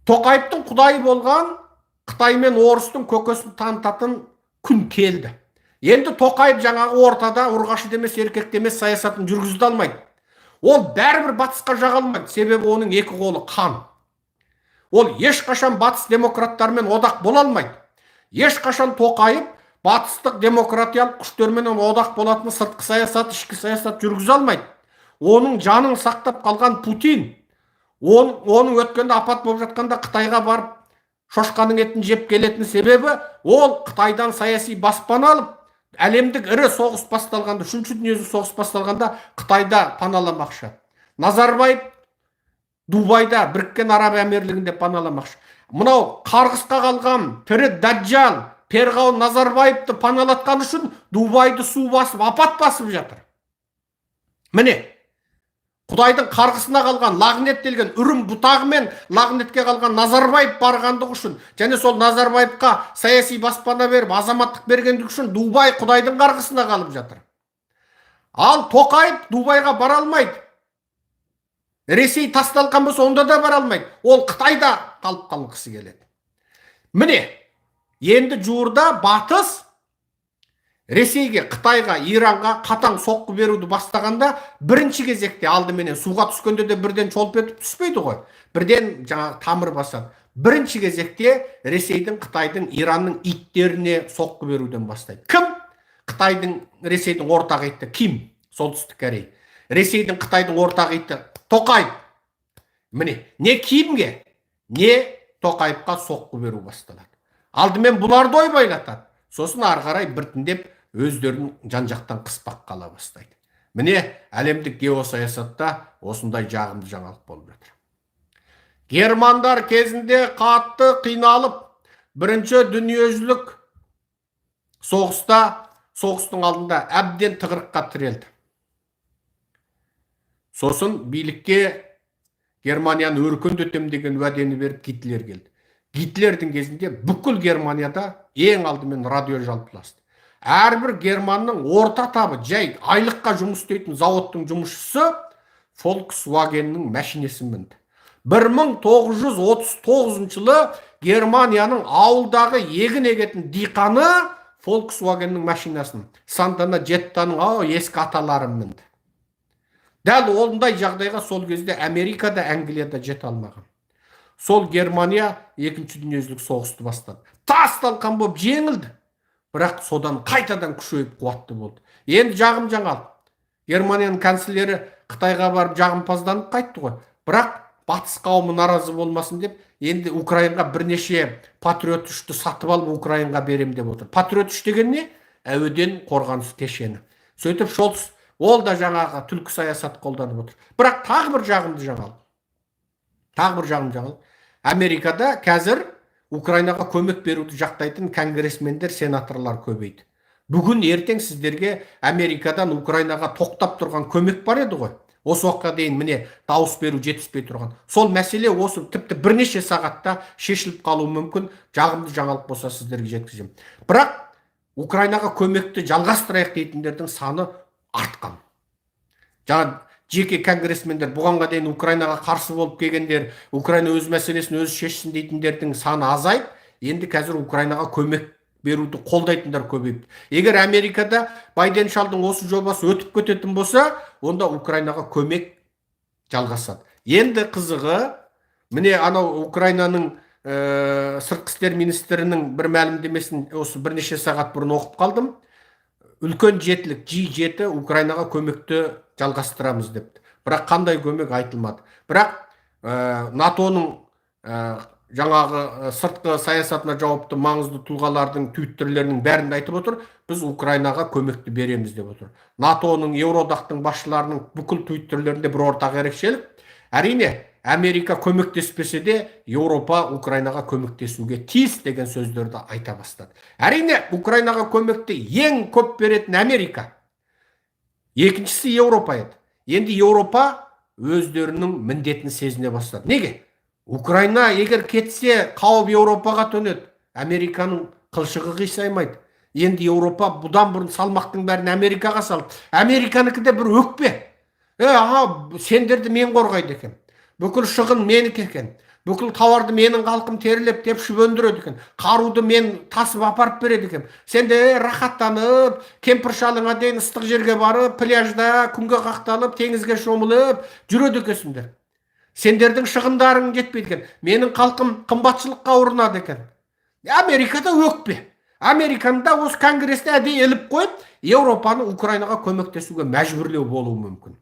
Тоқаевтың құдайы болған Қытай мен орыстың көкесін танытатын күн келді. Енді Тоқаев жаңағы ортада ұрғашы демес, еркек демес саясатын жүргізе алмайды. Ол бәрібір батысқа жаға алмайды, себебі оның екі қолы қан. Ол ешқашан батыс демократтарымен одақ бола алмайды. Ешқашан Тоқаев батыстық демократиялық күштерменен одақ болатын сыртқы саясат, ішкі саясат жүргізе алмайды. Оның жанын сақтап қалған Путин. Оның өткенде апат болып жатқанда Қытайға барып шошқаның етін жеп келетін себебі, ол Қытайдан саяси баспана алып, әлемдік ірі соғыс басталғанда, Үшінші дүниежүзілік соғыс басталғанда Қытайда паналамақшы. Назарбаев Дубайда, Біріккен Араб Әмірлігінде паналамақшы. Мынау қарғысқа қалған тірі даджал перғауын Назарбаевты паналатқан үшін Дубайды су басып, апат басып жатыр. Міне, құдайдың қарғысына қалған, лағнеттелген, үрім бұтағымен лағнетке қалған Назарбаев барғандығы үшін және сол Назарбаевқа саяси баспана беріп, азаматтық бергендігі үшін Дубай құдайдың қарғысына қалып жатыр. Ал Тоқаев Дубайға бара алмайды. Ресей тасталқан болса, онда да бара алмайды. Ол Қытайда қалып қалғысы келеді. Міне, енді жуырда батыс Ресейге, Қытайға, Иранға қатаң соққы беруді бастағанда, бірінші кезекте алдыменен суға түскенде де бірден шолп етіп түспейді ғой, бірден жаңағы тамыр басады. Бірінші кезекте Ресейдің, Қытайдың, Иранның иттеріне соққы беруден бастайды. Кім? Қытайдың, Ресейдің ортақ иті Ким, Солтүстік Корея. Ресейдің, Қытайдың ортақ иті Тоқаев. Міне, не Кимге, не Тоқаевқа соққы беру басталады. Алдымен бұларды ойбайлатады, сосын ары қарай біртіндеп өздерін жан жақтан қыспаққа ала бастайды. Міне, әлемдік геосаясатта осындай жағымды жаңалық болып жатыр. Германдар кезінде қатты қиналып, Бірінші дүниежүзілік соғыста, соғыстың алдында әбден тығырыққа тірелді. Сосын билікке Германияны өркендетем деген уәдені беріп Гитлер келді. Гитлердің кезінде бүкіл Германияда ең алдымен радио жалпыласты. Әрбір германның орта табы, жай айлыққа жұмыс істейтін зауыттың жұмысшысы Фольксвагеннің мәшинесін мінді. 1939 жылы Германияның ауылдағы егін егетін диқаны Фольксвагеннің машинасын, Сантана, Жеттаның ау ескі аталарын мінді. Дәл ондай жағдайға сол кезде Америкада, Англияда жете алмаған. Сол Германия Екінші дүниежүзілік соғысты бастады. Тас талқан болып жеңілді, бірақ содан қайтадан күшейіп, қуатты болды. Енді жағым жаңалық: Германияның канцлері Қытайға барып жағымпазданып қайтты ғой. Бірақ батыс қауымы наразы болмасын деп, енді Украинға бірнеше Патриот 3-ті сатып алып, Украинға берем деп отыр. Патриот 3 деген не? Әуеден қорғаныс кешені. Сөйтіп Шолц, ол да жаңағы түлкі саясат қолданып отыр. Бірақ тағы бір жағымды жаңалық, тағы бір жағымды жаңалық: Америкада қазір Украинаға көмек беруді жақтайтын конгрессмендер, сенаторлар көбейді. Бүгін, ертең сіздерге Америкадан Украинаға тоқтап тұрған көмек бар еді ғой осы уақытқа дейін, міне, дауыс беру жетіспей тұрған сол мәселе осы тіпті бірнеше сағатта шешіліп қалуы мүмкін. Жағымды жаңалық болса, сіздерге жеткіземін. Бірақ Украинаға көмекті жалғастырайық дейтіндердің саны артқан. Жаңа жеке конгрессмендер, бұғанға дейін Украинаға қарсы болып келгендер, Украина өз мәселесін өзі шешсін дейтіндердің саны азайып, енді қазір Украинаға көмек беруді қолдайтындар көбейіпті. Егер Америкада Байден шалдың осы жобасы өтіп кететін болса, онда Украинаға көмек жалғасады. Енді қызығы, міне, анау Украинаның сыртқы істер министрінің бір мәлімдемесін осы бірнеше сағат бұрын оқып қалдым. Үлкен жетілік, G7, Украинаға көмекті жалғастырамыз депті, бірақ қандай көмек айтылмады. Бірақ НАТО-ның жаңағы сыртқы саясатына жауапты маңызды тұлғалардың твиттерлерінің бәрінде айтып отыр, біз Украинаға көмекті береміз деп отыр. НАТО-ның, Еуроодақтың басшыларының бүкіл твиттерлерінде бір ортақ ерекшелік: әрине, Америка көмектеспесе де, Еуропа Украинаға көмектесуге тиіс деген сөздерді айта бастады. Әрине, Украинаға көмекті ең көп беретін Америка, екіншісі Еуропа еді. Енді Еуропа өздерінің міндетін сезіне бастады. Неге? Украина егер кетсе, қауіп Еуропаға төнеді, Американың қылшығы қисаймайды. Енді Еуропа бұдан бұрын салмақтың бәрін Америкаға салды. Американікі де бір өкпе: е, аға, сендерді мен қорғайды екен, бүкіл шығын менікі екен. Бүкіл тауарды менің халқым терлеп тепшіп өндіреді екен. Қаруды мен тасып апарып береді екен. Сен де рахаттанып, кемпір шалыңа дейін ыстық жерге барып, пляжда күнге қақталып, теңізге шомылып жүреді екенсіңдер. Сендердің шығындарың жетпейді екен. Менің халқым қымбатшылыққа ұрынады екен. Америкада өкпе. Американы да осы конгрессте әдейі іліп қойып, Еуропаны Украинаға көмектесуге мәжбүрлеу болуы мүмкін.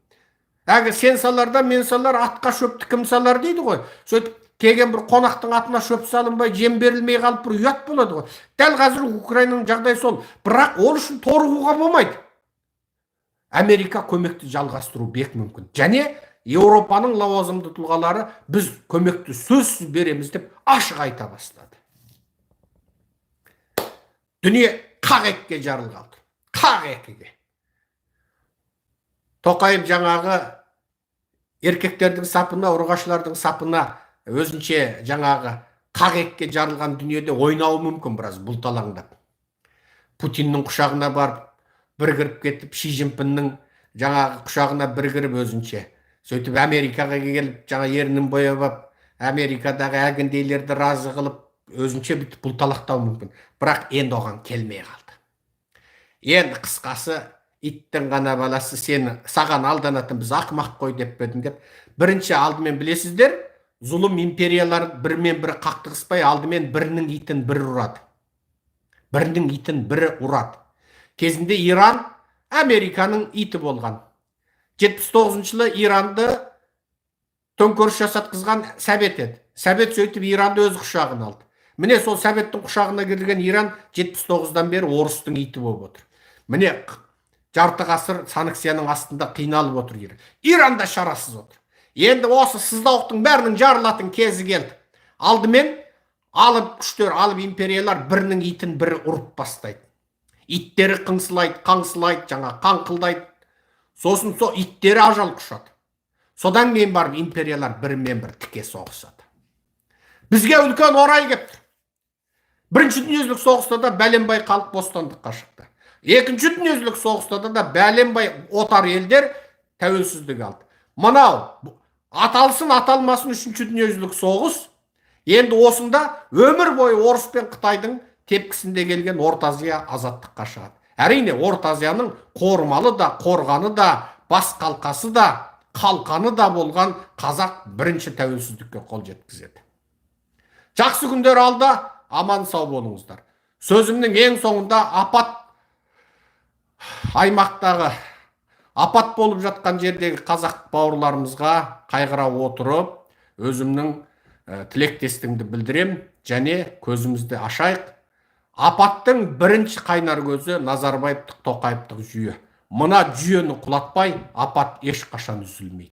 Әлгі сен салар да мен салар, атқа шөпті кім салар дейді ғой. Сөйтіп келген бір қонақтың атына шөп салынбай, жем берілмей қалып, бір ұят болады ғой. Дәл қазір Украинаның жағдайы сол. Бірақ ол үшін торығуға болмайды. Америка көмекті жалғастыру бек мүмкін. Және Еуропаның лауазымды тұлғалары біз көмекті сөзсіз береміз деп ашық айта бастады. Дүние қақ екіге жарылып. Қақ екіге. Тоқаев жаңағы еркектердің сапына, ұрғашылардың сапына өзінше жаңағы қақ екіге жарылған дүниеде ойнауы мүмкін біраз бұлталаңдап. Путиннің құшағына барып бір кіріп кетіп, Ши Цзиньпиннің жаңағы құшағына бір кіріп өзінше. Сөйтіп Америкаға келіп, жаңа ернін бояп алып, Америкадағы әлгіндейлерді разы қылып, өзінше бүйтіп бұлталақтауы мүмкін. Бірақ енді оған келмей қалды. Енді қысқасы, иттің ғана баласы, сені саған алданатын біз ақымақ қой деп пе едің деп. Бірінші алдымен білесіздер, зұлым империялар бірімен бірі қақтығыспай, алдымен бірінің итін бірі ұрады. Бірінің итін бірі ұрады. Кезінде Иран Американың иті болған. 79 жылы Иранды төңкеріс жасатқызған Сәбет еді. Сәбет сөйтіп Иранды өз құшағына алды. Міне, сол Сәбеттің құшағына кірген Иран 79-дан бері орыстың иті болып отыр. Міне, жарты ғасыр санкцияның астында қиналып отыр Иран. Иран да шарасыз отыр. Енді осы сыздауықтың бәрінің жарылатын кезі келді. Алдымен алып күштер, алып империялар бірінің итін бірі ұрып бастайды. Иттері қыңсылайды, қаңсылайды, жаңа қаңқылдайды. Сосын сол иттері ажал құшады. Содан кейін барып империялар бірімен бір тіке соғысады. Бізге үлкен орай келіп тұр. Бірінші дүниежүзілік соғыста да бәленбай халық бостандыққа шықты. Екінші дүниежүзілік соғыста да бәленбай отар елдер тәуелсіздік алды. Мынау аталсын аталмасын үшінші дүниежүзілік соғыс, енді осында өмір бойы орыс пен қытайдың тепкісінде келген Орта Азия азаттыққа шығады. Әрине, Орта Азияның қормалы да, қорғаны да, бас қалқасы да, қалқаны да болған қазақ бірінші тәуелсіздікке қол жеткізеді. Жақсы күндер алда, аман сау болыңыздар. Сөзімнің ең соңында апат аймақтағы, апат болып жатқан жердегі қазақ бауырларымызға қайғыра отырып, өзімнің тілектестігімді білдірем және көзімізді ашайық. Апаттың бірінші қайнар көзі Назарбаевтық, Тоқаевтық жүйе. Мына жүйені құлатпай, апат ешқашан үзілмейді.